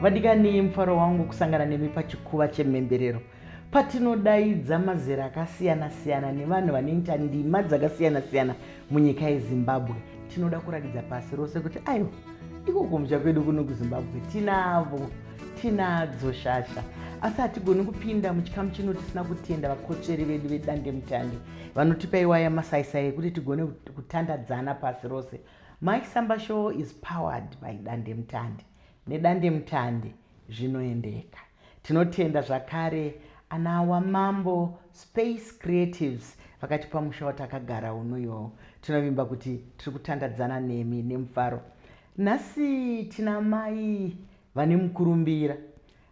Vadikani, mufaro wangu kusangana nemi pachikuva chemhemberero patinodaidza mazera akasiyana-siyana nevanhu vanoita ndima dzakasiyana-siyana munyika yeZimbabwe. Tinoda kuratidza pasi rose kuti aiwa, iko kumusha kwedu kuno kuZimbabwe tinavo, tinadzo shasha. Asi hatigoni kupinda muchikamu chino tisina kutenda vakotsveri vedu vedandemutande vanotipa iwaya masaisai ekuti tigone kutandadzana pasi rose. Mike Samba Show is powered by Dandemutande. Nedandemutande zvinoendeka. Tinotenda zvakare ana waMambo Space Creatives vakatipa musha watakagara uno iwowo. Tinovimba kuti tiri kutandadzana nemi nemufaro. Nhasi tina mai vane mukurumbira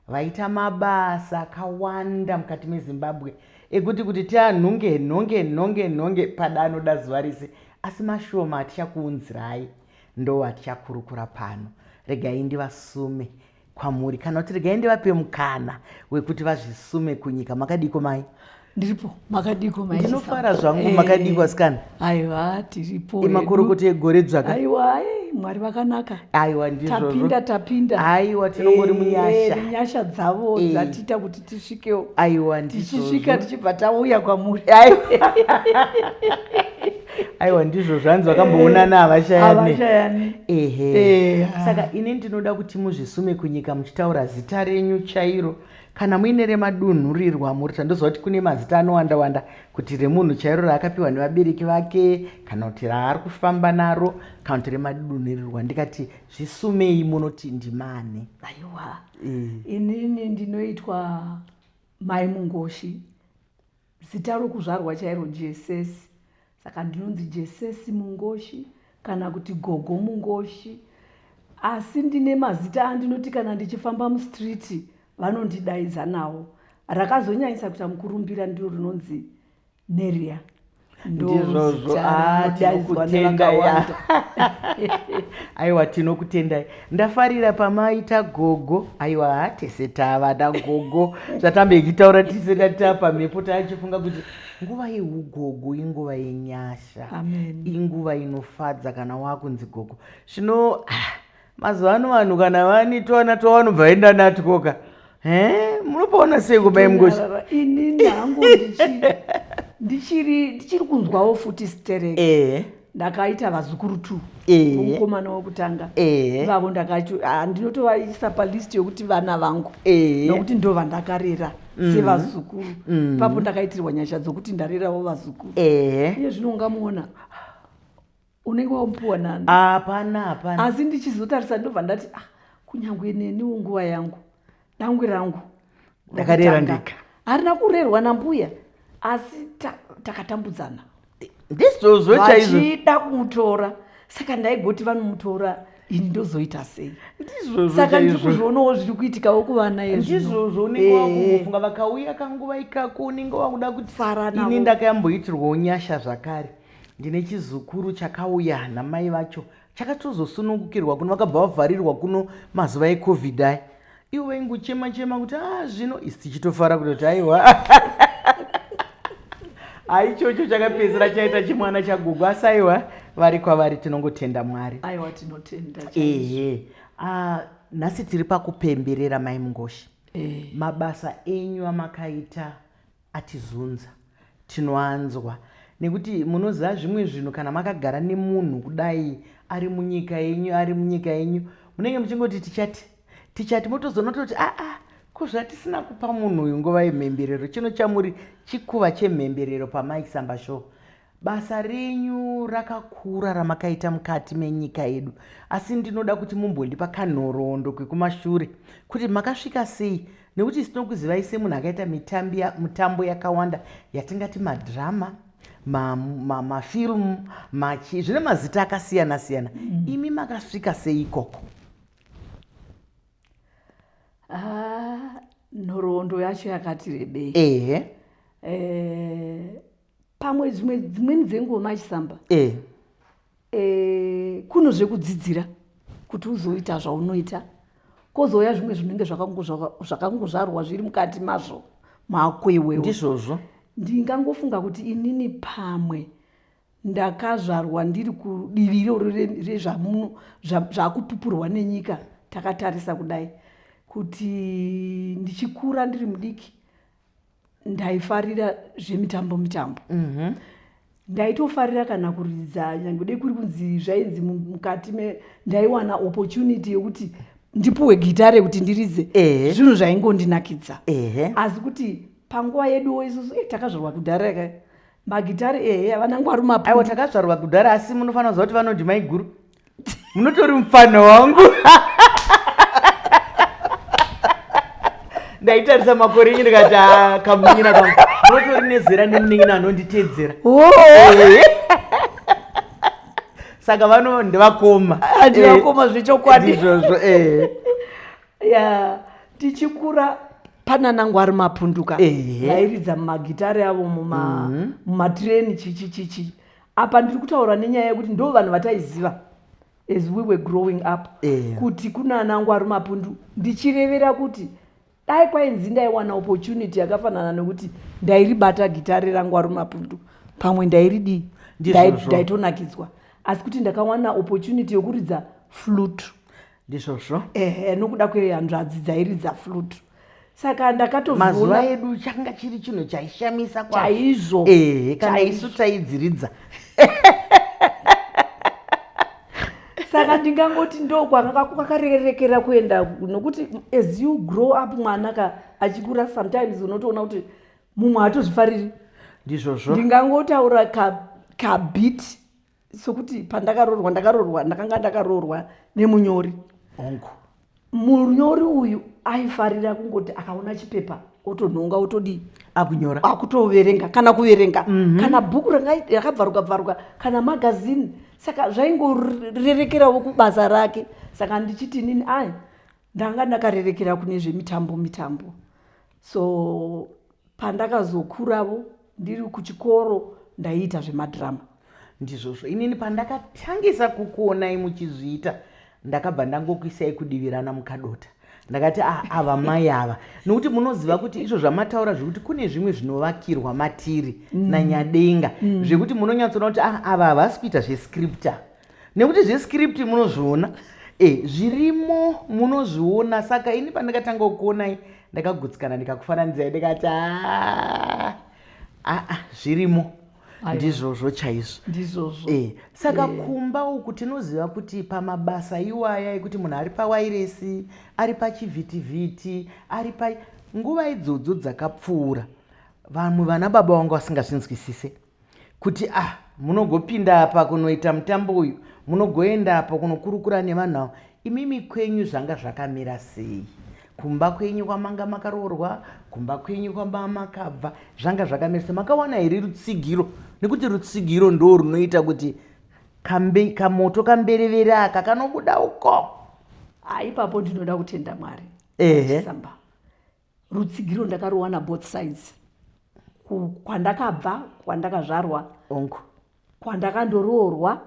vaita mabasa akawanda mukati meZimbabwe ekuti kuti tianhunge nhonge nhonge nhonge pada anoda zuva rese, asi mashoma atichakuunzirai ndo atichakurukura pano. Regai ndivasume kwamuri, kana kuti regai ndivape mukana wekuti vazvisume kunyika. Makadiko mai? Ndiripo, makadiko mai? Ndinofara zvangu. Makadiko asikana? Aiwa, tiripo. Imakorokoto egore dzvaka. Aiwa, Mwari vakanaka. Aiwa, ndizvozvo. Tapinda, tapinda. Aiwa, tinongori munyasha. Nyasha dzavo dzatiita kuti tisvikewo. Aiwa, ndizvozvo. Tichisvika tichibva tauya kwamuri. Aiwa, ndizvo zvanzi vakamboonana havashayani. Havashayani. Ehe. Saka ini ndinoda kuti muzvisume kunyika muchitaura zita renyu chairo, kana muine remadunhurirwa muri. Tandoziva kuti kune mazita anowanda wanda, kuti remunhu chairo raakapiwa nevabereki vake, kana kuti raari kufamba naro, kana kuti remadunhurirwa. Ndikati zvisumei, munoti ndimani? Aiwa, inini ndinoitwa Mai Mungoshi, zita rokuzvarwa chairo Jesesi. Saka ndinonzi Jesesi Mungoshi kana kuti Gogo Mungoshi, asi ndine mazita andinoti kana ndichifamba mustreet vanondidaidza nawo. Rakazonyanyisa kuita mukurumbira ndiro rinonzi Neria. Ndizvozvo, tinokutendai. Aiwa, tinokutendai. Ndafarira pamaita gogo. Aiwa, tese tava nagogo. Zvatambe ichitaura tise tatapa mhepo, taachifunga kuti nguva yeugogo inguva yenyasha, inguva inofadza kana wakunzi gogo. Zvino mazuva ano vanhu kana vani twana twavanobva vaenda natwoka, he, munopaona sei kubai Mungoshi? Inini hangu ndichiri kunzwawo futi stereki. Ndakaita vazukuru two. Mukomana wekutanga, ivavo ndinotovaisa palist yokuti vana vangu, nokuti ndo vandakarera sevazukuru. Ipapo ndakaitirwa nyasha dzokuti ndarerawo vazukuru. Iye zvino ungamuona unenge wamupiwa nani? Hapana, hapana. Asi ndichizotarisa ndobva ndati, ah, kunyangwe neniwo nguva yangu, dangwe rangu ndakarera ndega. Harina kurerwa nambuya, asi takatambudzana. Ndizvozvo chaizvo. Vachida kumutora, saka ndaigoti vanomutora, ini ndozoita sei? Ndizvozvo. Saka ndiri kuzvionawo zviri kuitikawo kuvana. Ndizvozvo, unenge wakungofunga vakauya kanguva ikako, unenge wakuda kuti Fara. Ini ndakayamboitirwawo nyasha zvakare. Ndine chizukuru chakauya namai vacho, chakatozosunungukirwa kuno, vakabva vavharirwa kuno mazuva eCovid aya. Ivo vaingochema chema kuti a ah, zvino isi tichitofara kutoti aiwa, haichocho chakapedzisira chaita chimwana chagogo. Asi aiwa, vari kwavari tinongotenda Mwari. Aiwa, tinotenda. Ehe. Ah, nhasi tiri pakupemberera mai Mungoshi. Mabasa enyu amakaita atizunza, tinoanzwa nekuti munoziva zvimwe zvinhu kana makagara nemunhu kudai ari munyika yenyu, ari munyika yenyu, munenge muchingoti tichati tichati, motozoona toti aa, ko zvatisina kupa munhu uyu nguva yemhemberero. Chino chamuri chikuva chemhemberero paMike Samba Show. Basa renyu rakakura ramakaita mukati menyika yedu, asi ndinoda kuti mumbondipa kanhoroondo kwekumashure kuti makasvika sei, nekuti tinokuzivai semunhu akaita mitambo yakawanda yatingati madhirama, mafilmu, machi zvine mazita akasiyana siyana. Imi makasvika sei ikoko? Ah, nhoroondo yacho yakati rebei. Pamwe zvimwe dzimweni dzenguva, Chisamba, kuno zvekudzidzira kuti uzoita zvaunoita, kozouya zvimwe zvinenge zvakangozvarwa zviri mukati mazvo mako iwewe. Ndizvozvo. Ndingangofunga kuti inini pamwe ndakazvarwa ndiri kudivi iroro rezvakupupurwa nenyika takatarisa kudai. Kuti ndichikura ndiri mudiki ndaifarira zvemitambo mitambo. Ndaitofarira kana kuridza, nyange dei kuri kunzi zvainzi mukati me ndaiwana opportunity yekuti ndipuwe gitare kuti ndiridze, zvinhu zvaingondinakidza. Asi kuti panguva yeduwo isusu, takazvarwa kudhara ka, magitare ehe havana ngwaru. Aiwa. Mapundu. Takazvarwa kudhara, asi munofanira kuziva kuti vanoti maiguru munotori mufana wangu. Ndaitarisa makore enyu ndikati, "Ah, kamunin'ina kangu munotori nezera nemunin'ina anonditeedzera." Saka vano ndevakoma. Ah, ndevakoma zvechokwadi. Ndizvozvo, eh. Ya, tichikura pana nangwari Mapunduka, vairidza mumagitare avo mumatireni, chichi chichi. Apa ndiri kutaura nenyaya yekuti ndo vanhu vataiziva as we were growing up, kuti kuna nangwari Mapundu. Ndichirevera kuti dai kwainzi ndaiwana opportunity yakafanana nekuti ndairibata gitare rangwaru Mapundu, pamwe ndairidii. Ndaitonakidzwa. Asi kuti ndakawana opportunity yokuridza flute. Ehe, nokuda kwehanzvadzi dzairidza flute, saka Mazuva ndakatozviona. Edu changa chiri chinhu chaishamisa kwazvo. Chaizvo. Ehe, kana isu taidziridza. Saka ndingangoti ndo kwakanga kwakarerekera kuenda, nokuti as you grow up, mwana ka achikura, sometimes unotoona kuti mumwe hatozvifariri. Ndingangotaura kabit sokuti pandakaroorwa, ndakaroorwa, ndakanga ndakaroorwa nemunyori. Munyori uyu aifarira kungoti akaona chipepa otonhonga, otodii. Akunyora. Akutoverenga, kana kuverenga kana bhuku rakabvaruka bvaruka kana magazini. Saka zvaingorerekerawo kubasa rake. Saka ndichiti inini ai ndanga ndakarerekera kune zvemitambo mitambo. So pandakazokuravo ndiri kuchikoro ndaiita zvemadhirama. Ndizvozvo. Inini pandakatangisa kukuonai muchizviita, ndakabva ndangokuisai kudivirana mukadota. Ndakati, "Ah, ava mai ava," nokuti munoziva kuti izvo zvamataura zvekuti kune zvimwe zvinovakirwa matiri nanyadenga, zvekuti munonyatsoona kuti, ah, ava havasi kuita zvescripta, nekuti zvescript munozviona, zvirimo munozviona. Saka ini pandakatanga kukuonai ndakagutsikana, ndikakufananidzai, ndikati, "Ah, aa, zvirimo." Ndizvozvo chaizvo. Ndizvozvo. Saka kumba uku tinoziva kuti pamabasa iwaya ekuti munhu ari pawairesi, ari pachivhitivhiti, ari pa nguva idzodzo dzakapfuura, vamwe vana baba vanga vasingazvinzwisise kuti, ah, munogopinda apa kunoita mutambo uyu, munogoenda apa kunokurukura nevanhu ava. Imimi kwenyu zvanga zvakamira sei? Kumba kwenyu kwamanga makaroorwa, kumba kwenyu kwama makabva, zvanga zvakamira sei? Makawana here rutsigiro? Nekuti rutsigiro ndo runoita kuti kamoto kamberevere aka kanobuda uko. Ah, ipapo ndinoda kutenda Mwari. Samba rutsigiro ndakaruwana both sides, kwandakabva, kwandakazvarwa, kwandakandoroorwa.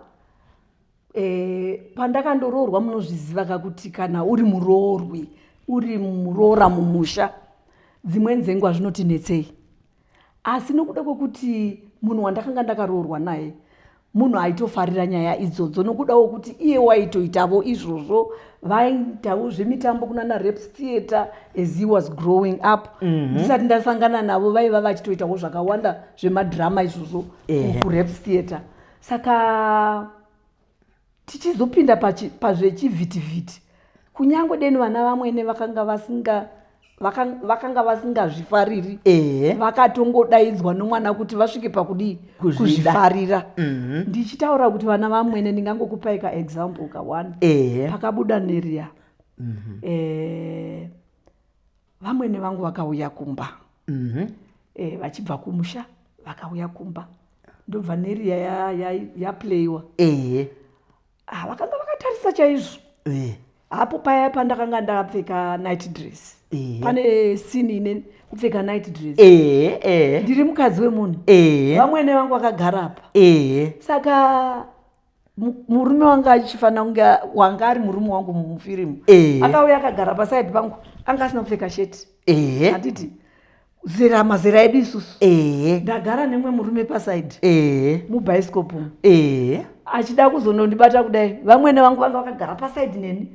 Pandakandoroorwa, munozviziva kakuti kana uri muroorwi, uri muroora mumusha, dzimwe nzengwa zvinotinetsei. Asi nokuda kwekuti munhu wandakanga ndakaroorwa naye munhu aitofarira nyaya idzodzo, nokudawo kuti iye waitoitavo izvozvo, vaitawo zvemitambo kunana Reps Theatre as he was growing up. Ndisati ndasangana navo vaiva vachitoitawo zvakawanda zvemadhirama izvozvo kuReps Theatre. Saka tichizopinda pazvechivhitivhiti, kunyange deni vana vamwene vakanga vasingazvifariri, vakatongodaidzwa nomwana kuti vasvike pakudii? Kuzvida. Kuzvifarira. Ndichitaura kuti vana vamwene, ndingangokupai kaexample ka1. Pakabuda Neria, vamwene vangu vakauya kumba, vachibva kumusha vakauya kumba, ndobva Neria yaplayiwa. Ah, vakanga vakatarisa chaizvo. Hapo paya pandakanga ndakapfeka night dress, pane scene ine kupfeka night dress, ehe ehe ndiri mukadzi wemunhu, vamwene vangu vakagara apa. Saka murume wanga achifanira kunge wanga ari murume wangu mufirimu, akauya akagara pasaidi pangu, anga asina kupfeka sheti. Handiti zera mazera edu isusu? Ndagara nemumwe murume pasaidi mubhaisikopu umu, achida kuzonondibata kudai, vamwene vangu vanga vakagara pasaidi neni,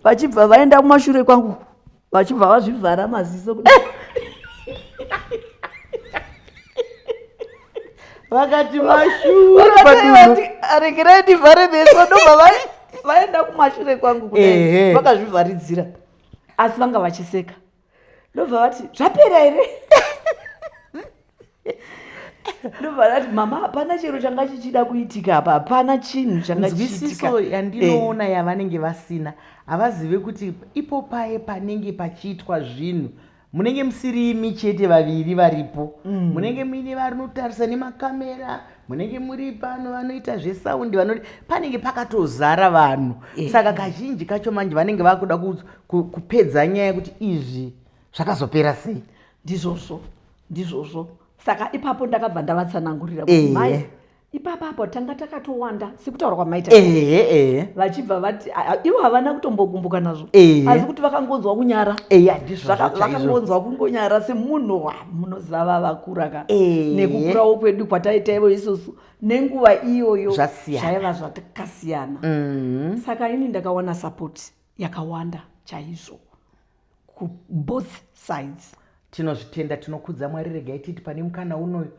vachibva vaenda kumashure kwangu. Vachibva vazvivhara maziso. Vakati mashure. Regerai ndivhare meso, ndobva vaenda kumashure kwangu kudai vakazvivharidzira, asi vanga vachiseka. Ndobva vati, "Zvapera here?" Ndobva vati, "Mama, hapana chero changa chichida kuitika apa, hapana chinhu changa chichiitika." Nzwisiso yandinoona yavanenge vasina, havazive kuti ipo paye panenge pachiitwa zvinhu, munenge musiri imi chete vaviri varipo. Munenge muine vanotarisa nemakamera, munenge muri pano vanoita zvesaundi, vanoti panenge pakatozara vanhu. Saka kazhinji kacho manje vanenge vakuda kupedza nyaya yekuti izvi zvakazopera sei. Ndizvozvo, ndizvozvo. Saka ipapo ndakabva ndavatsanangurira kuti, mai, ipapapo tanga takatowanda sekutaura kwamaita. ehe ehe Vachibva vati, ivo havana kutombokumbuka nazvo, asi kuti vakangonzwa kunyara. Eya, ndizvozvo chaizvo. Vakangonzwa kungonyara semunhu wa munoziva vakura ka. Nekukurawo kwedu kwataita ivo isusu nenguva iyoyo Zvasiyana. zvaiva zvakasiyana. Saka ini ndakawana support yakawanda chaizvo kuboth sides. Tinozvitenda, tinokudza Mwari. Regai titi pane mukana unoyu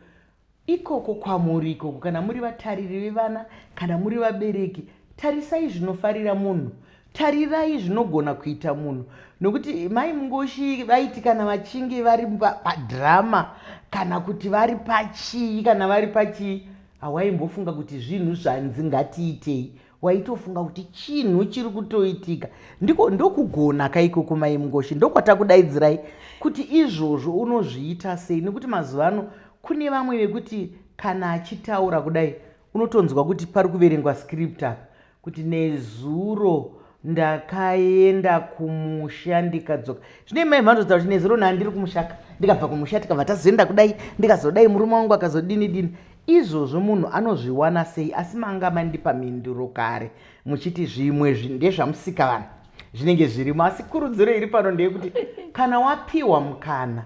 ikoko kwamuri ikoko, kana muri vatariri vevana, kana muri vabereki, tarisai zvinofarira munhu, tarirai zvinogona kuita munhu, nokuti Mai Mungoshi vaiti kana vachinge vari padhirama kana kuti vari pachii, kana vari pachii, hawaimbofunga kuti zvinhu zvanzi ngatiitei, waitofunga kuti chinhu chiri kutoitika. Ndiko ndokugona kaikoko, Mai Mungoshi, ndokwatakudaidzirai kuti izvozvo unozviita sei, nekuti mazuva ano kune vamwe vekuti kana achitaura kudai unotonzwa kuti pari kuverengwa script apa, kuti nezuro ndakaenda kumusha ndikadzoka. Zvino mai vanototaura kuti nezuro nandiri kumushaka, ndikabva kumusha, tikabva tazoenda kudai, ndikazodai, murume wangu akazodini dini. Izvozvo munhu anozviwana sei? Asi manga mandipa mhinduro kare muchiti zvimwe ndezvamusika vanhu zvinenge zvirimo, asi kurudziro iri pano ndeyekuti kana wapiwa mukana,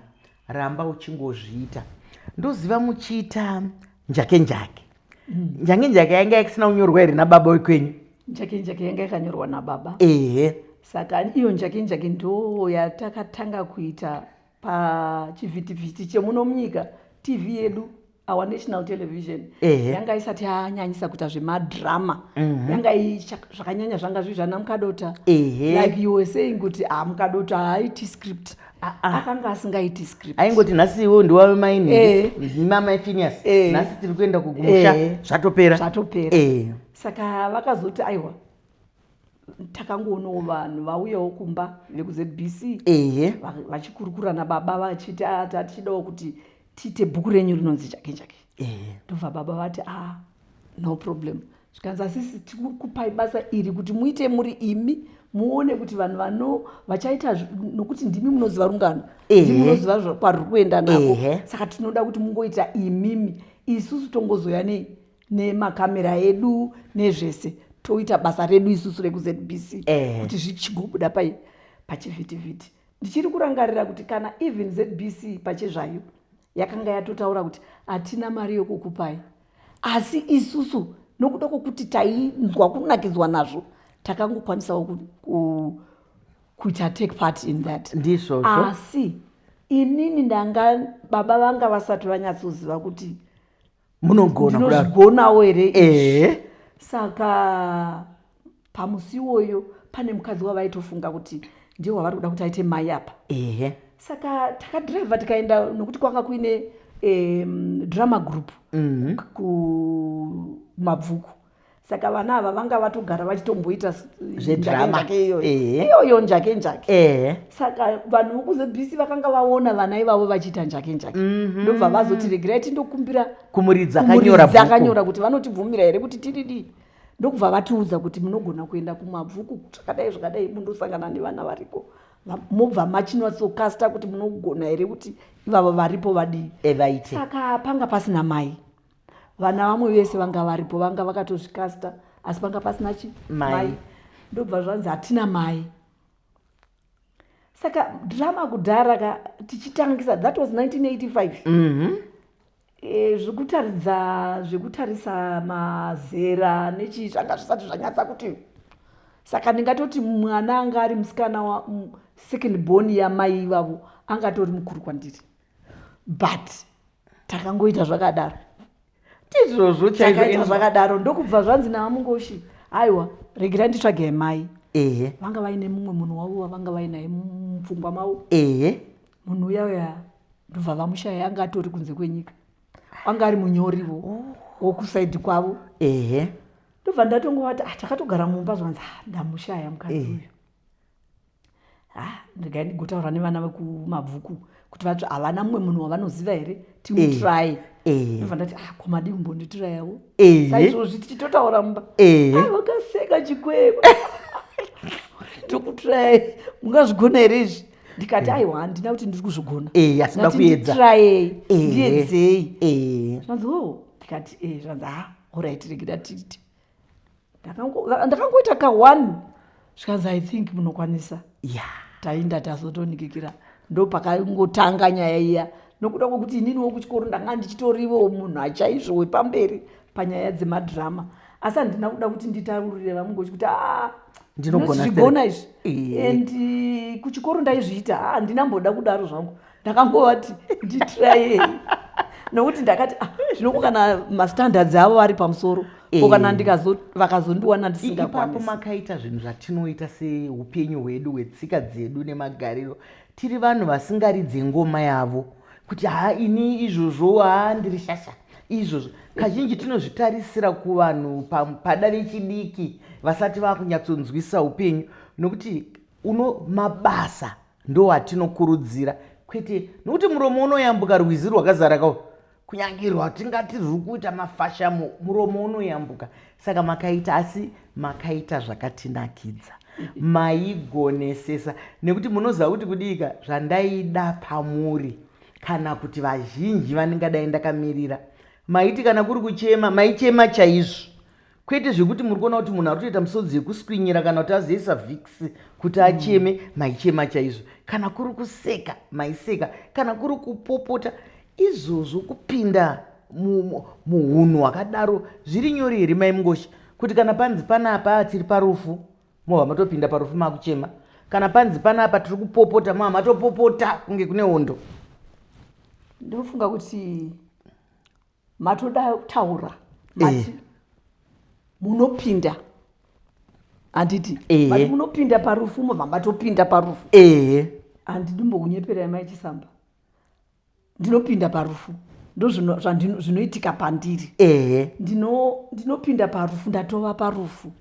ramba uchingozviita. Ndoziva muchiita njake njake. Njake njake yanga yakisina kunyorwa here nababa wekwenyu? Njake njake yanga yakanyorwa nababa. Saka iyo njake njake ndo yatakatanga kuita pachivhitivhiti chemuno munyika, TV yedu, our national television. Yanga isati yanyanyisa kuita zvemadhirama. Yanga zvakanyanya zvanga zviri zvana Mukadota. Like you were saying kuti, ah, Mukadota haaiti script. Akanga asingaiti script. Aingoti, "Nhasi iwe ndiwave maini, ndimamai Phineas, nhasi tiri kuenda kumusha." Zvatopera. Zvatopera. Saka vakazoti aiwa, takangoonawo vanhu vauyawo kumba vekuZBC vachikurukura nababa vachiti, "Ah, tatichidawo kuti tiite bhuku renyu rinonzi Njake Njake." Ndobva baba vati, "Ah, no problem." Zvikanzi, "Asisi tikupai basa iri kuti muite muri imi, muone kuti vanhu vano vachaita nokuti ndimi munoziva rungano, ndimi munoziva kwaruri kuenda nako. Saka tinoda kuti mungoita imimi, isusu tongozoya nei nemakamera edu nezvese, toita basa redu isusu rekuZBC kuti zvichigobuda pai pachivhitivhiti." Ndichiri kurangarira kuti kana even ZBC pachezvayo yakanga yatotaura kuti hatina mari yokukupai, asi isusu nokuda kwokuti tainzwa kunakidzwa nazvo, takangokwanisawo kuita take part in that. Ndizvozvo. Asi inini ndanga baba vanga vasati vanyatsoziva kuti munogona kudaro. Ndinozvigonawo here izvi? Saka pamusi iwoyo pane mukadzi wavaitofunga kuti ndiye wavari kuda kuti aite mai apa. Saka takadhiraivha tikaenda, nokuti kwanga kuine drama group kuMabvuku. Saka vana ava vanga vatogara vachitomboita Zvedrama. Njake iyoyo. Iyoyo njake njake. Saka vanhu vekuZBC vakanga vaona vana ivavo vachiita njake njake, ndobva vazoti, "Regerai tindokumbira kumuridzi akanyora kumuridzi bhuku." Akanyora kuti vanotibvumira here kuti tiridii. Ndokubva vatiudza kuti munogona kuenda kuMabvuku zvakadai zvakadai, mundosangana nevana variko, mobva machinyatsokasta kuti munogona here kuti ivavo varipo vadii. Vaite. Saka panga pasina mai, vana vamwe vese vanga varipo vanga vakatozvikasta, asi panga pasina chi Mai. Ndobva zvanzi hatina mai. Saka drama kudhara ka tichitangisa, that was 1985. Zvekutaridza, zvekutarisa mazera nechii zvanga zvisati zvanyatsa kuti. Saka ndingatoti mwana anga ari musikana wa second born yamai ivavo angatori mukuru kwandiri, but takangoita zvakadaro. Tizvozvo. Takaita zvakadaro, ndokubva zvanzi navaMungoshi, "Aiwa, regerai nditsvage mai." Vanga vaine mumwe munhu wavo wavanga vainaye mupfungwa mavo. Munhu uya uya ndobva vamushaya, anga atori kunze kwenyika, anga ari munyoriwo wokusaidi kwavo. Ndobva ndatongovati, "Ah, takatogara mumba." Zvanzi, "Ah, ndamushaya mukadzi uyu. Ah, regai ndigotaura nevana vekuMabvuku kuti vatsva havana mumwe munhu wavanoziva here, timutry." Ndobva ndati, "Ah, komadi kumbonditirayavo?" Saizvozvi tichitotaura mumba. Ah, vakaseka chikwekwe, "Tokutrayai, mungazvigona here izvi?" Ndikati, "Aiwa, handina kuti ndiri kuzvigona." Asi da kuedza. "Nditrayei, ndiedzei." Zvanzi, "O." Ndikati, "E." Zvanzi, "Ha, alright, regera tiite." Ndakangoita ka1, zvikanzi, "I think munokwanisa." Tainda tazotonikikira, ndo pakangotanga nyaya iya, nokuda kwokuti ininiwo kuchikoro ndanga ndichitoriwo munhu achaizvo wepamberi panyaya dzemadhirama, asi handina kuda kuti nditaurire vaMungochi kuti a Ndinogona. Zvigona izvi. And kuchikoro ndaizviita. Handinamboda kudaro zvangu, ndakangovati nditrayei, nokuti ndakati, "Ah, zvinoko kana mastandards avo ari pamusoro, ko kana vakazondiwana Ipapo ndisingakwanisi?" Makaita zvinhu zvatinoita seupenyu hwedu, hwetsika dzedu nemagariro. Tiri vanhu vasingaridze ngoma yavo kuti, "Ha, ini izvozvo, ha, ndiri shasha." Izvozvo kazhinji tinozvitarisira kuvanhu pada vechidiki vasati vakunyatsonzwisa upenyu, nokuti uno mabasa ndo atinokurudzira, kwete nokuti muromo unoyambuka rwizi rwakazara kawo, kunyange rwatingati rwuri kuita mafashamo, muromo unoyambuka. Saka makaita, asi makaita zvakatinakidza, maigonesesa, nekuti munoziva kuti kudika zvandaida pamuri, kana kuti vazhinji vandingadai ndakamirira, maiti kana kuri kuchema, maichema chaizvo, kwete zvekuti muri kuona kuti munhu ari kutoita misodzi yekuswinyira kana kuti azoisa Vicks kuti acheme. Maichema chaizvo. Kana kuri kuseka, maiseka. Kana kuri kupopota, izvozvo kupinda muhunhu hwakadaro zviri nyore here, mai Mungoshi, kuti kana panzi panapa tiri parufu, mobva matopinda parufu makuchema, kana panzi panapa tiri kupopota, mobva matopopota kunge kune hondo? Ndinofunga kuti matoda kutaura, mati munopinda, handiti? Mati munopinda parufu, mobva matopinda parufu. Handidi mbokunyeperai, mai Chisamba, ndinopinda parufu, ndo zvinoitika pandiri. Ndinopinda parufu, ndatova parufu.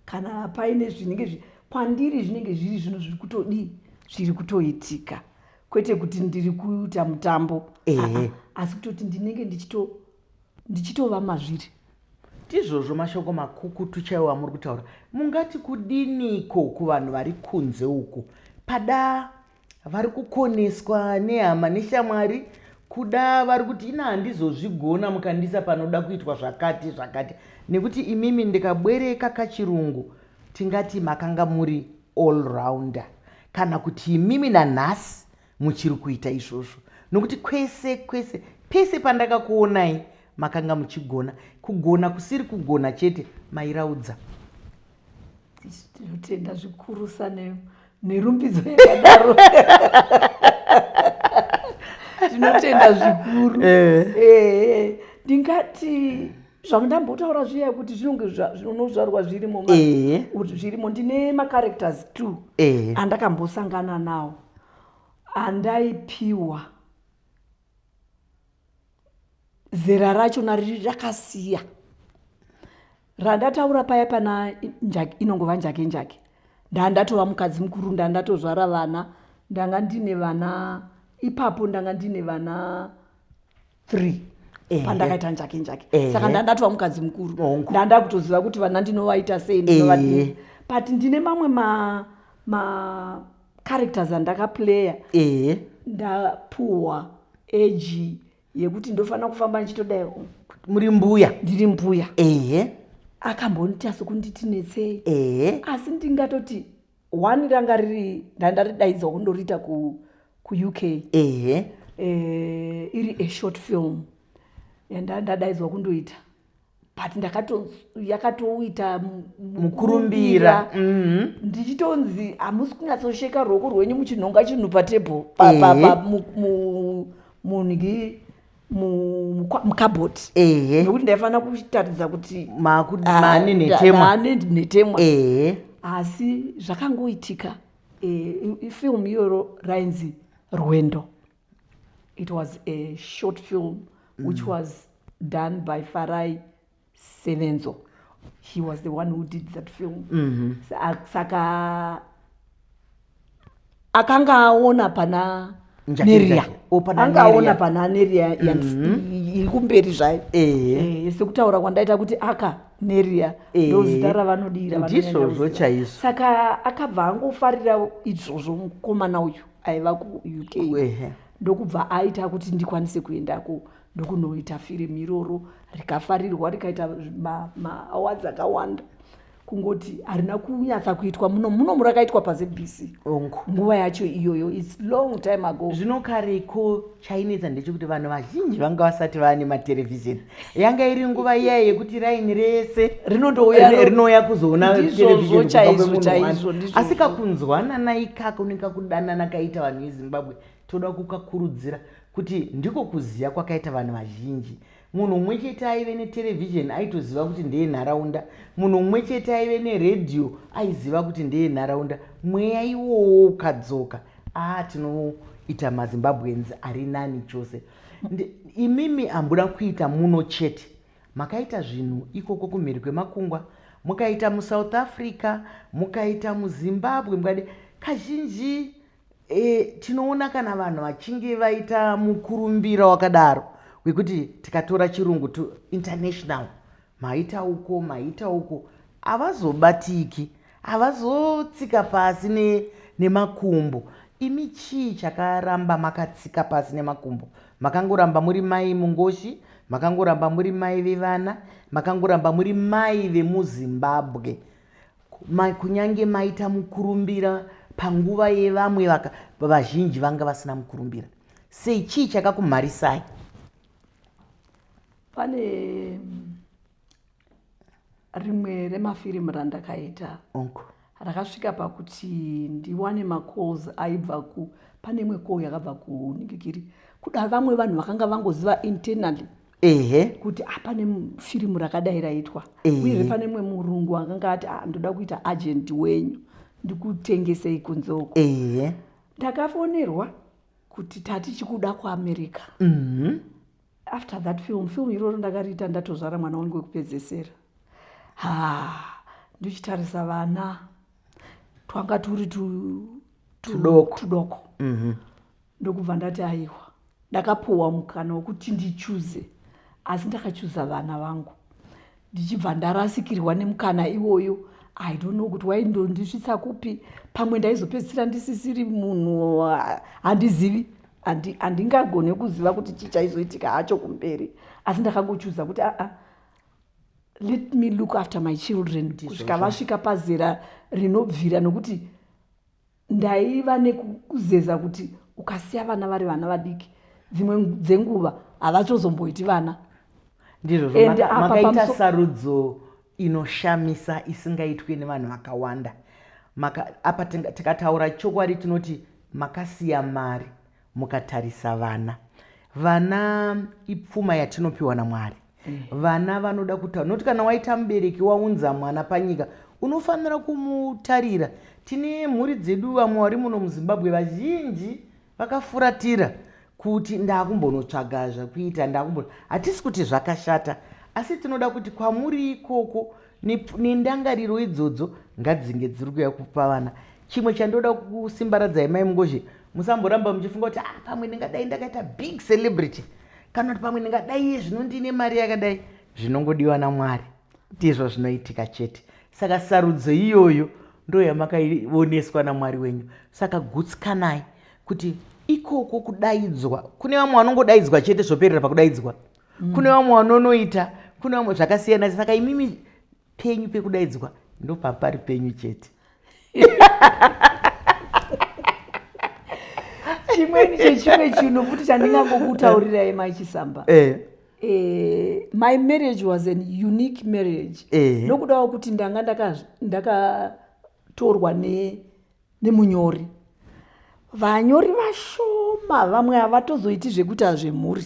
Kana paine zvinenge kwandiri zvinenge zviri zvinhu zviri kutodii, zviri kutoitika, kwete kuti ndiri kuita mutambo. Ah, ah, asi kutoti ndinenge ndichitova mazviri. Ndizvozvo, mashoko makukutu chaiwo amuri kutaura. Mungati kudiniko kuvanhu vari kunze uku, pada vari kukoneswa nehama neshamwari, kuda vari kuti, "Ina handizozvigona mukandisa panoda kuitwa zvakati zvakati"? Nekuti imimi, ndikabwereka kachirungu, tingati makanga muri all rounder, kana kuti imimi nanhasi muchiri kuita izvozvo, nokuti kwese kwese, pese pandakakuonai, makanga muchigona. Kugona kusiri kugona chete, mairaudza. Tinotenda zvikurusa nerumbidzo yakadaro, tinotenda zvikuru. Ndingati zvandambotaura zviya kuti zvinonge zvinozvarwa zvirimo, zvirimo. Ndine macharacters two andakambosangana nawo, andaipiwa zera rachona riri rakasiya randataura paya pana inongova Njake Njake. Ndandatova mukadzi mukuru, ndandatozvara vana, ndanga ndine vana ipapo, ndanga ndine vana three pandakaita Njake Njake. Saka ndandatova mukadzi mukuru, ndanda kutoziva kuti vana ndinovaita sei, ndinovadii. But ndine mamwe ma characters andakaplaya, ndapuhwa age yekuti ndofanira kufamba ndichitodai. Muri mbuya. Ndiri mbuya. Akambondiita sekunditi netsei, asi ndingatoti one ranga riri ndandaridaidzwa kundoriita kuUK, iri a short film yandandadaidzwa kundoita. But ndakato yakatoita mukurumbira. Ndichitonzi hamusi kunyatsosheka ruoko rwenyu muchinhonga chinhu patable, munhi mukabhoti, nekuti ndaifanira kutaridza kuti mane nhetemwa. Mane nhetemwa. Asi zvakangoitika, ifilm iyoro rainzi Rwendo. It was a short film which was done by Farai Sevenzo. He was the one who did that film. Saka akanga aona pana Neria. Neria. Oh, pana Anga aona Neria. Pana Neria iri kumberi zvayo. Sekutaura kwandaita kuti aka Neria ndo zita ravanodira, vanonyanya Ndizvozvo kuziva. chaizvo. Saka akabva angofarira izvozvo mukomana uyu aiva kuUK, ndokubva aita kuti ndikwanise kuendako, ndokunoita firimu iroro, rikafarirwa, rikaita maawards akawanda. Kungoti harina kunyatsa kuitwa muno. Munomu rakaitwa paZBC nguva yacho iyoyo. It's long time ago. Zvino kareko chainetsa ndechekuti vanhu vazhinji vanga vasati vane materevhizheni. Yanga iri nguva iya yekuti raini rese rinondouya rinouya kuzoona Ndizvozvo terevhizheni kubva chaizvo, kwemunhu chaizvo, one. ndizvozvo. Asi kakunzwanana ikako nekakudanana kaita vanhu veZimbabwe, toda kukakurudzira kuti ndiko kuziya kwakaita vanhu vazhinji. Munhu mumwe chete aive neterevhizheni aitoziva kuti ndeyenharaunda, munhu mumwe chete aive neredhiyo aiziva kuti ndeyenharaunda. Mweya iwowo ukadzoka, aa, tinoita maZimbabweans ari nani chose. Imimi hambuda kuita muno chete, makaita zvinhu ikoko kumhiri kwemakungwa, mukaita muSouth Africa, mukaita muZimbabwe, mukadi kazhinji. Tinoona kana vanhu vachinge vaita mukurumbira wakadaro wekuti tikatora chirungu to international, maita uko, maita uko, havazobatiki, havazotsika pasi nemakumbo. Imi chii chakaramba makatsika pasi nemakumbo? Makangoramba muri mai Mungoshi, makangoramba muri mai vevana, makangoramba muri mai vemuZimbabwe, kunyange maita mukurumbira panguva yevamwe vazhinji vanga vasina mukurumbira. Sei? Chii chakakumharisai? Pane rimwe remafirimu randakaita rakasvika pakuti ndiwane macalls aibva ku, pane imwe call yakabva kuningikiri kuda vamwe vanhu vakanga vangoziva internally kuti ah, pane firimu rakadai raitwa. Uyezve pane mumwe murungu akanga ati, "Ah, ndoda kuita agent wenyu, ndikutengesei kunze uko." Ndakafonerwa kuti tati chikuda kuAmerica. After that film, film iroro ndakariita ndatozvara mwana wangu wekupedzesera. Ha, ndichitarisa vana twanga turi Tudoko. Tudoko. Ndokubva ndati aiwa, ndakapuwa mukana wekuti ndichuze, asi ndakachuza vana vangu, ndichibva ndarasikirwa nemukana iwoyo. I don't know kuti waindondisvitsa kupi. Pamwe ndaizopedzisira ndisisiri munhu, handizivi. Handingagone kuziva kuti chii chaizoitika hacho kumberi, asi ndakangochuza kuti aa, let me look after my children kusvika vasvika pazera rinobvira, nokuti ndaiva nekuzeza kuti ukasiya vana vari vana vadiki, dzimwe dzenguva havatozomboiti vana. Ndizvozvo. And apa Makaita sarudzo inoshamisa isingaitwi nevanhu vakawanda. Apa tikataura chokwadi tinoti makasiya mari mukatarisa vana. Vana ipfuma yatinopiwa naMwari. Vana vanoda kutaura, nokuti kana waita mubereki, waunza mwana panyika, unofanira kumutarira. Tine mhuri dzedu, vamwe vari muno muZimbabwe, vazhinji vakafuratira kuti ndakumbonotsvaga zvakuita, ndakumbo. Hatisi kuti zvakashata, asi tinoda kuti kwamuri ikoko nendangariro idzodzo ngadzinge dziri kuya kupa vana. Chimwe chandoda kusimbaradzai, mai Mungoshi, musamboramba muchifunga kuti, ah, pamwe ndingadai ndakaita big celebrity, kana kuti pamwe ndingadai iye zvino ndine mari yakadai. Zvinongodiwa naMwari ndizvo zvinoitika chete. Saka sarudzo iyoyo ndo yamakaioneswa naMwari wenyu. Saka gutsikanai kuti ikoko kudaidzwa, kune vamwe vanongodaidzwa chete, zvoperera pakudaidzwa. Kune vamwe vanonoita, kune vamwe zvakasiyana. Saka imimi penyu pekudaidzwa ndopapari penyu chete. Chimweni chechimwe chinhu futi chandingangokutaurirai, mai Chisamba. My marriage was an unique marriage nokudawo kuti ndanga ndakatorwa nemunyori. Vanyori vashoma, vamwe havatozoiti zvekuita zvemhuri.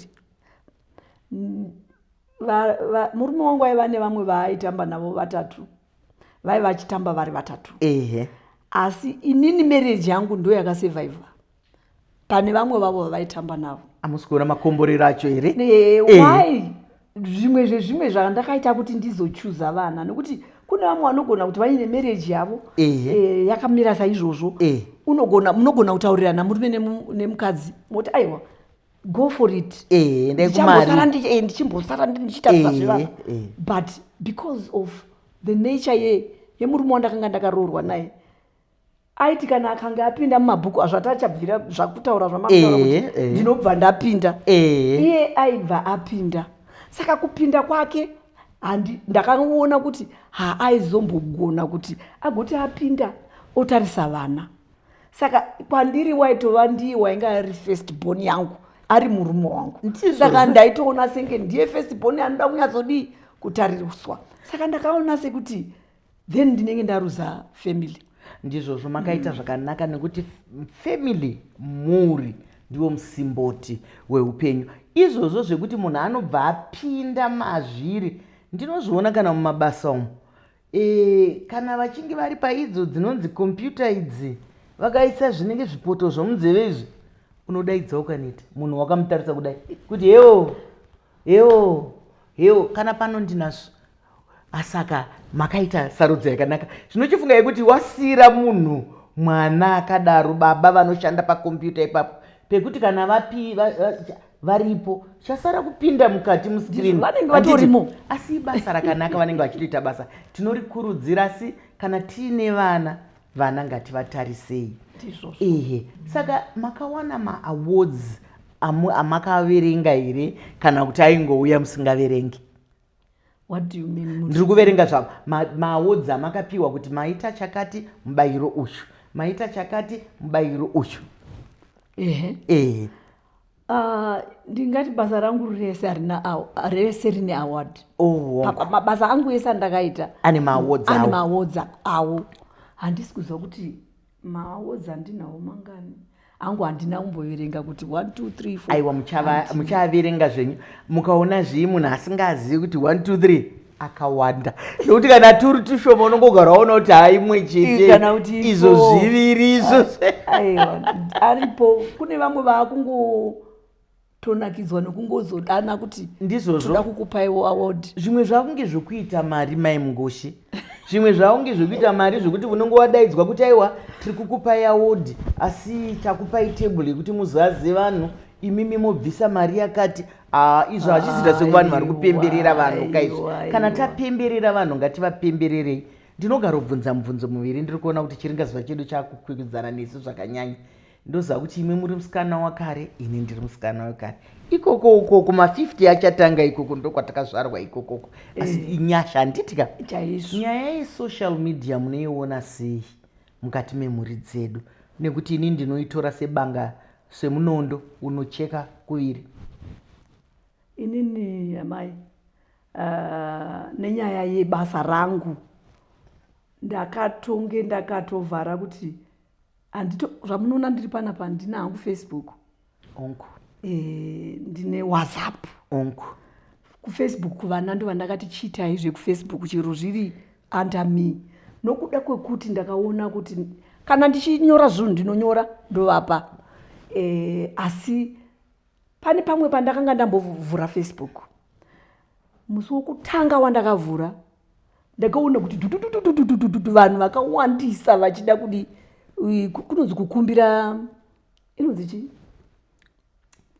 Murume wangu aiva nevamwe vaaitamba navo vatatu, vaiva vachitamba vari vatatu. Asi inini marriage yangu ndo yakasurvivha pane vamwe vavo vavaitamba navo. Hamusi kuona makomborero acho here? Why? Zvimwe zvezvimwe zvandakaita kuti ndizochuza vana, nekuti kune vamwe vanogona kuti vaine marriage yavo yakamira saizvozvo. Unogona, munogona kutaurirana murume nemukadzi, moti, "Aiwa, go for it." Ndaikumari. Ndichimbosara ndichitarisa zvevana, but because of the nature yemurume wandakanga ndakaroorwa naye, aiti kana akanga apinda mumabhuku, zvatachabvira zvakutaura, zvamakutaura kuti ndinobva ndapinda, iye aibva apinda. Saka kupinda kwake handi ndakaona kuti haaizombogona kuti agoti apinda otarisa vana. Saka kwandiri waitova ndiye wainge ari first born yangu, ari murume wangu. Saka ndaitoona senge ndiye first born anoda kunyatsodii, kutariswa. Saka ndakaona sekuti then ndinenge ndaruza family. Ndizvozvo, makaita zvakanaka, nekuti family, mhuri, ndiwo musimboti weupenyu. Izvozvo zvekuti munhu anobva apinda mazviri, ndinozviona kana mumabasa umu. Kana vachinge vari paidzo dzinonzi kompyuta idzi, vakaisa zvinenge zvipoto zvomunzeve izvi, unodaidza ukaneta munhu wakamutarisa kudai kuti, "Hewo, hewo, hewo," kana pano ndinazvo. Asaka makaita sarudzo yakanaka. Zvinochifungai kuti wasiyira munhu mwana akadaro, baba vanoshanda pakombiyuta ipapo, pekuti kana vapi varipo, chasara kupinda mukati muscreen. Vanenge vatorimo. Asi ibasa rakanaka, vanenge vachitoita basa, tinorikurudzira. Asi kana tiine vana, vana ngativatarisei. Ndizvozvo. Ehe, saka makawana maawards amakaverenga here, kana kuti aingouya musingaverengi? What do you mean? Ndiri kuverenga zvavo maawards amakapiwa, kuti maita chakati, mubayiro uyu, maita chakati, mubayiro uyu. Ehe. Ah, ndingati basa rangu rese harina rese rine award. Mabasa angu ese andakaita Ane maawards ane awo. Maawards awo. Handisi kuziva kuti maawards andinawo mangani angu, handina kumboverenga kuti 1 2 3 4. Aiwa, muchaaverenga zvenyu. Mukaona zvii, munhu asingazivi kuti 1 2 3 akawanda, nokuti kana turi tushoma unongogara waona kuti haimwe chete. Kana kuti izvo four. Zviviri izvo. Aiwa, aripo. Kune vamwe vaakungotonakidzwa nekungozodana kuti Ndizvozvo. toda kukupaiwo award. Zvimwe zvakunge zvokuita mari, Mai Mungoshi, zvimwe zvakunge zvokuita mari, zvokuti unonge wadaidzwa kuti, "Aiwa, tiri kukupai award, asi takupai tebhuru yekuti muzaze vanhu, imimi mobvisa mari yakati." Aa, izvo hazvizita sekuvanhu vari kupemberera vanhu kaizvi. Kana tapemberera vanhu, ngativapembererei. Ndinogarobvunza mubvunzo muviri. Ndiri kuona kuti chiringazuva chedu chakukwikwidzana nesu zvakanyanya. Ndoziva kuti imwe muri musikana wakare, ini ndiri musikana wekare. Ikoko uko kuma50 achatanga ikoko, ndokwatakazvarwa ikokoko, asi inyasha, handiti ka? Chaizvo. Nyaya yesocial media munoiona sei mukati memhuri dzedu? Nekuti ini ndinoitora sebanga, semunondo unocheka kuviri. Inini, amai, nenyaya yebasa rangu ndakatonge ndakatovhara kuti handito. Zvamunoona ndiri panapa, handina hangu Facebook. Ndine WhatsApp. KuFacebook, kuvana ndova ndakati chiitai zvekuFacebook, chero zviri under me, nokuda kwekuti ndakaona kuti kana ndichinyora zvinhu ndinonyora ndovapa. Asi pane pamwe pandakanga ndambovhura Facebook, musi wokutanga wandakavhura ndakaona kuti dudududududududu, vanhu vakawandisa vachida kudi kunonzi kukumbira, inonzi chii?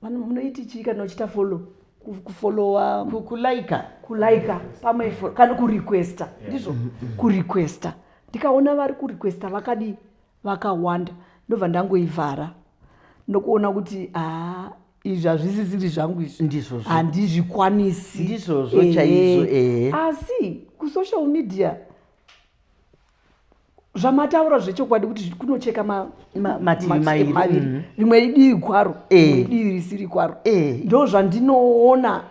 Munoiti chii kana uchiita follow, kufollowa? Kulaika. Kulaika pamwe kana kurequesta, ndizvo, kurequesta. Ndikaona vari kurequesta vakadi vakawanda, ndobva ndangoivhara nokuona kuti haa, izvi hazvisisiri zvangu izvi. Ndizvozvo. Handizvikwanisi. Ndizvozvo chaizvo, ehe. Asi kusocial media, zvamataura zvechokwadi kuti kunocheka mativi mairi. Maviri. Rimwe idivi kwaro, rimwe idivi risiri kwaro. Ndo zvandinoona.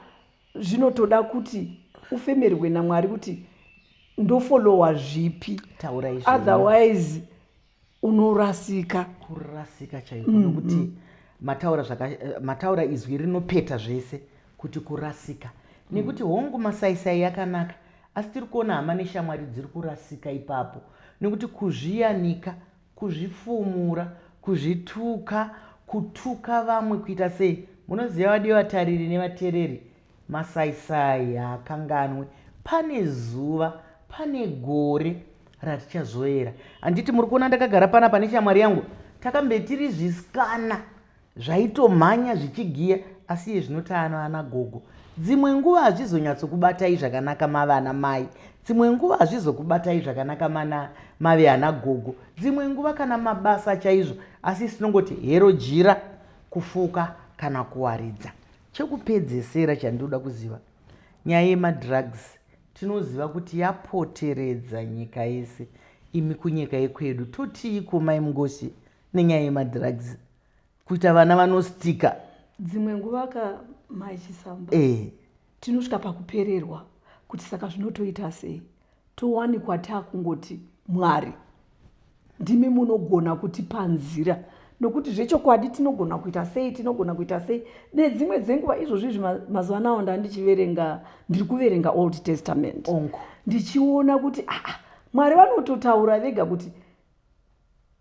Zvinotoda kuti ufemerwe naMwari kuti ndofolowa zvipi. Taura izvo. Otherwise unorasika. Kurasika chaiko. Nokuti mataura zvaka, mataura izwi rinopeta zvese kuti kurasika. Nekuti hongu masaisai yakanaka, asi tiri kuona hama neshamwari dziri kurasika ipapo. Nekuti kuzviyanika, kuzvifumura, kuzvituka, kutuka vamwe, kuita sei? Munoziva vadiwa vatariri nevatereri, masaisai haakanganwe. Pane zuva, pane gore ratichazoera. Handiti muri kuona ndakagara panapa neshamwari yangu, takambe tiri zvisikana zvaitomhanya zvichigiya, asi iye zvino taano ana gogo. Dzimwe nguva hazvizonyatsokubatai zvakanaka mave ana mai, dzimwe nguva hazvizokubatai zvakanaka mana mave ana gogo, dzimwe nguva kana mabasa chaizvo, asi tinongoti hero jira kufuka kana kuwaridza. Chekupedzesera chandinoda kuziva, nyaya yemadrugs tinoziva kuti yapoteredza nyika yese. Imi kunyika yekwedu totiiko Mai Mungoshi nenyaya yemadrugs, kuita vana vanostika? Dzimwe nguva ka Mai Chisamba, tinosvika pakupererwa kuti saka zvinotoita sei, towanikwa takungoti Mwari ndimi munogona kutipa nzira, nokuti zvechokwadi tinogona kuita sei, tinogona kuita sei. Nedzimwe dzenguva izvozvi izvi mazuva anawo ndandichiverenga, ndiri kuverenga Old Testament. Ongo. Ndichiona kuti Mwari vanototaura vega kuti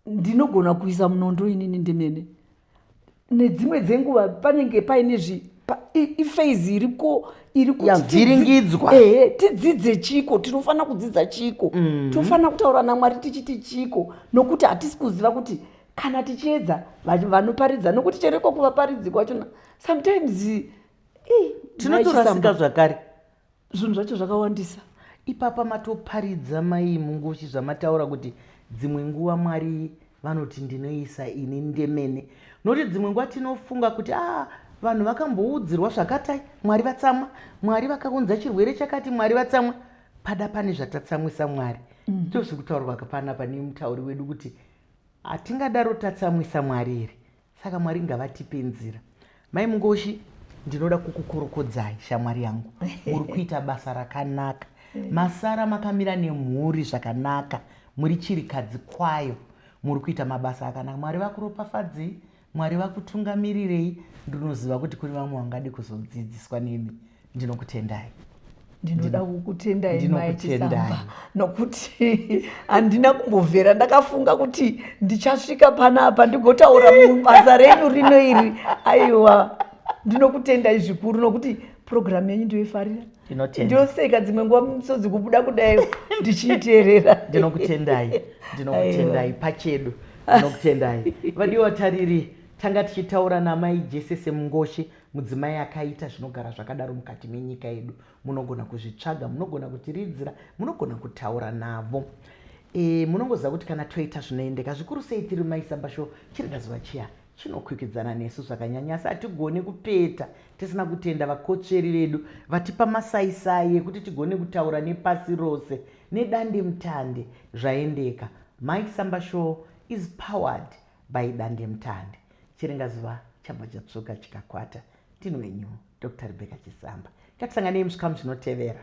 ndinogona kuisa munondo inini ndimene. Nedzimwe dzenguva panenge paine iphase iriko iri kuti Yavhiringidzwa. Ehe, tidzidze chiko, tinofanira kudzidza chiko, tofanira kutaura naMwari tichiti chiko, nokuti hatisi kuziva kuti kana tichiedza vanoparidza, nokuti chero iko kuvaparidzi kwachona sometimes tinotorasika zvakare. Zvinhu zvacho zvakawandisa. Ipapa matoparidza Mai Mungoshi zvamataura kuti dzimwe nguva Mwari vanoti ndinoisa ini ndemene, nokuti dzimwe nguva tinofunga kuti vanhu vakamboudzirwa zvakatai, Mwari vatsamwa, Mwari vakaunza chirwere chakati, Mwari vatsamwa. Pada pane zvatatsamwisa Mwari. Ndozviri kutaurwa panapa nemutauri wedu kuti hatingadaro tatsamwisa Mwari here? Saka Mwari ngavatipe nzira. Mai Mungoshi, ndinoda kukukorokodzai shamwari yangu. Muri kuita basa rakanaka. Masara makamira nemhuri zvakanaka, muri chirikadzi kwayo. Muri kuita mabasa akanaka. Mwari vakuropafadzei, Mwari vakutungamirirei. Ndinoziva kuti kune vamwe vangade kuzodzidziswa nemi. Ndinokutendai. Ndinoda kukutendai Mai Ndinokutendai. Chisamba, nokuti handina kumbovhera ndakafunga kuti ndichasvika panapa ndigotaura mubasa renyu rino iri. Aiwa, ndinokutendai zvikuru nokuti purogiramu yenyu ndinoifarira. Ndinotenda. Ndinoseka dzimwe nguva misodzi kubuda kudai ndichiiteerera. Ndinokutendai. Ndinokutendai pachedu. Ndinokutendai. Vadiwa vatariri, tanga tichitaura naMai Jesese Mungoshi, mudzimai akaita zvinogara zvakadaro mukati menyika yedu. Munogona kuzvitsvaga, munogona kutiridzira, munogona kutaura navo. Munongoziva kuti kana toita zvinoendeka, zvikuru sei tiri Mai Samba Show, chiringazuva chiya chinokwikwidzana nesu zvakanyanya, asi hatigoni kupeta tisina kutenda vakotsveri vedu vatipa masaisai ekuti tigone kutaura nepasi rose nedandemutande zvaendeka. Mai Samba Show is powered by Dandemutande. Chiringazuva chabva chatsvuka chikakwata. Ndini wenyu Dr. Rebecca Chisamba. Ngatisanganei muzvikamu zvinotevera.